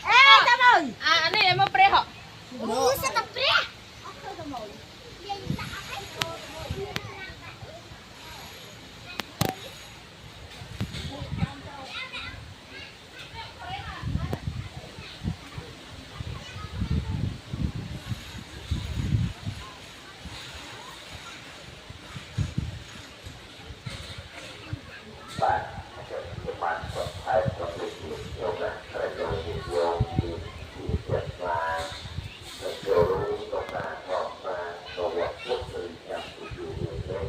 អេតាមអើយ អានេះមកព្រះហ៎ អូសិតតែព្រះអត់ឃើញទៅមកយាយដាក់អី បាទខ្ញុំបានគាត់ថែប្រទេសខ្ញុំណាត្រូវយកយកជាចិត្តថាទៅចូលរួមក្នុងការកសាងនៅវត្តពុទ្ធិកម្ពុជានេះ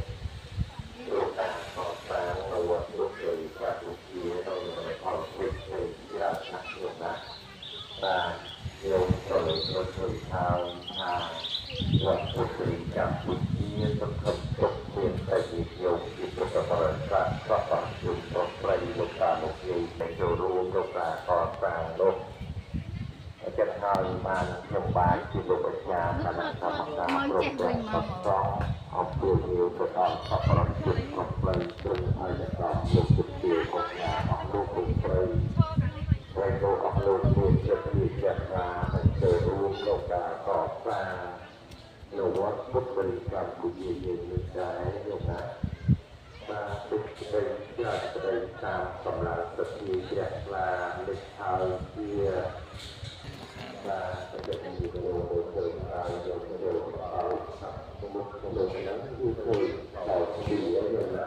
ចូលការកសាងនៅវត្តពុទ្ធិកម្ពុជានៅក្នុងផលពុទ្ធិច្រើនណាស់ខ្ញុំណាបាទខ្ញុំត្រូវត្រូវធ្វើថាថាវត្តពុទ្ធិកម្ពុជាសង្ឃឹមទុកមានតែជាខ្ញុំជាពុទ្ធបរិស័ទសពជនប្រុសស្រីលោកតាលោកយាយដែលចូលរួមក្នុងការកសាងនោះចិត្តហើយបានខ្ញុំបានជាលោកអាចារ្យគណៈកម្មការគ្រប់គ្រងសង្ឃអំពាវនាវទៅដល់សប្បុរសជនប្រុសស្រីទ្រង់ឲ្យដល់លោកជំទាវអង្គការអស់លោកលោកស្រីហើយលោកអស់លោកមានចិត្តជាចិត្តថានឹងចូលរួមក្នុងការកសាងនៅវត្តពុទ្ធិកម្ពុជាយើងនេះដែរលោកណាបាទទុកក្តីច្រើនក្តីតាមកម្លាំងសទ្ធាជ្រះថ្លាលេចហើយជាបាទទៅជាវីដេអូទៅហើយយកទៅឲ្យមុខទៅហ្នឹងគឺធ្វើដល់ទីយើងណា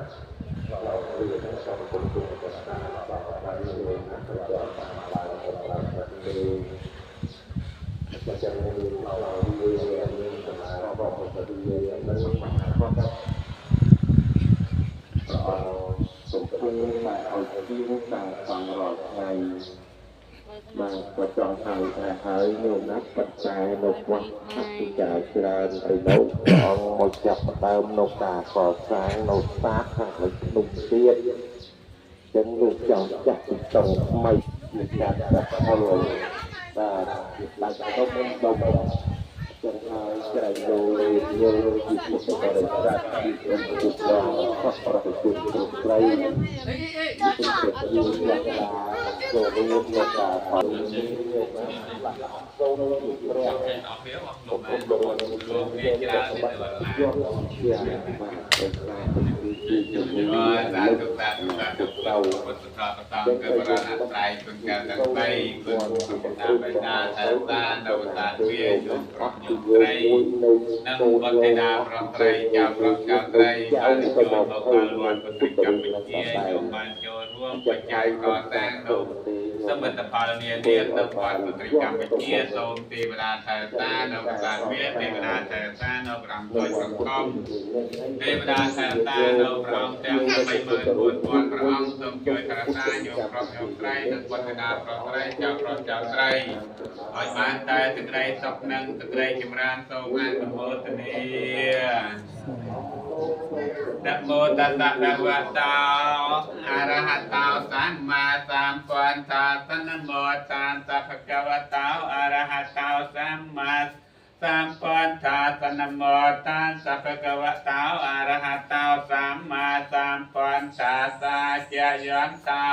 ដល់ទីហ្នឹងសូមគុំគុំកសាបាទហើយយើងណាទៅតាមឡើងឡើងទៅចាំមានដល់យើងមានសមាធិបត្តិយើងនឹងបាទព្រះអង្គសូមគង់មកឲ្យជាងសាងសង់រាល់ថ្ងៃបាទក៏ចង់ហើយតែហើយញោមណាបច្ច័យនៅវត្តអធិការច្រើនឥឡូវព្រះអង្គមកចាប់ផ្ដើមនៅការកសាងនៅសាទខាងលើភ្នំទៀតចឹងលោកចង់ចាស់ទីតុងថ្មីជាការកាត់ផលបាទជាដាច់ដុំដុំចឹងហើយក្រែងលោយើងជាពុទ្ធបរិស័ទជាពុទ្ធបងខុសប្រតិជនគ្រប់ស្រីពុទ្ធជាយក្តាចូលរួមក្នុងការផលនេះសូមជាព្រះ អស់គ្នាអស់លោកលោកវាច្រើននេះ យកជាបាទទៅខ្លាទៅជាជំនឿ សាធុសាធុសាធុពុទ្ធសាសនាគឺបរណត្រៃគុណកែវទាំង3គុណពុទ្ធបិតាថាតានៅតាវាយមប្រុសយមស្រីនិងបុត្រធីតាប្រុសស្រីចៅប្រុសចៅស្រីបានចូលមកដល់វត្តពុទ្ធកម្ពុជាយមបានចូលរួមបច្ច័យកសាងនៅសមិទ្ធផលនានានៅវត្តពុទ្ធកម្ពុជាសូមទេវតាថែតានៅប្រាសាទវាទេវតាថែតានៅប្រាំតូចប្រកំទេវតាថែតានៅព្រះអង្គទាំង34000ព្រះអង្គសូមជួយថែរក្សាញោមប្រុសញោមស្រីនិងវត្តតាប្រុសស្រីចៅប្រុសចៅស្រីឲ្យបានតែសេចក្តីសុខនិងសេចក្តីចម្រើនសូមអនុមោទនានមោតស្សៈភគវតោអរហតោសម្មាសម្ពុទ្ធស្សនមោតស្សៈភគវតោអរហតោសម្មាសម្ពុទ្ធស្សនមោតស្សៈភគវតោអរហតោសម្មាសម្ពុទ្ធស្សជាយន្តោ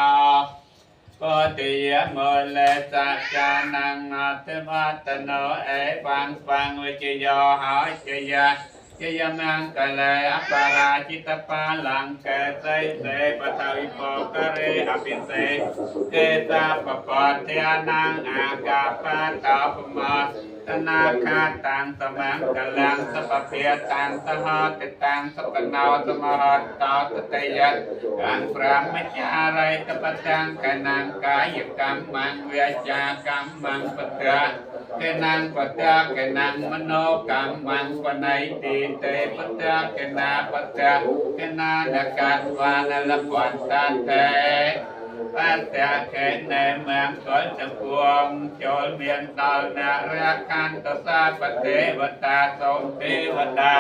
ពោธิยមលេសចានងអតិវតโนអេវੰបង្វិជយោហើយជយៈជយមង្គលេអបរាជិតបាលង្កេសីសេបតវិពោករេអភិសេកេសាបពទ្យានងអាកាបតោបមតនាខាតាំងសមង្គលំសពភាតាំងសហតិតាំងសពណោសមហតោតតយៈកាំប្រមចារិតបតាំងកណាំកាយកម្មងវាចាកម្មងបត្រាកណាំបត្រាកណាំមโนកម្មងបណៃទីទេបត្រាកណាបត្រាកណានកវានលពន្តាទេបត្រាកេណេមង្គលចំពួងចូលមានដល់អ្នករខន្តសាបទេវតាសូមទេវតា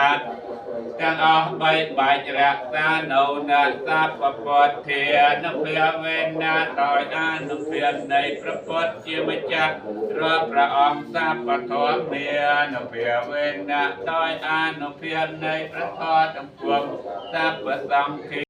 ទាំងអស់បីបាច់រក្សានៅអ្នកសពពុទ្ធានុភាវេណាដោយអនុភាពនៃព្រះពុទ្ធជាម្ចាស់រាល់ព្រះអង្គសពធម្មានុភាវេណាដោយអនុភាពនៃព្រះធម៌ទាំងពួងសពសង្ឃ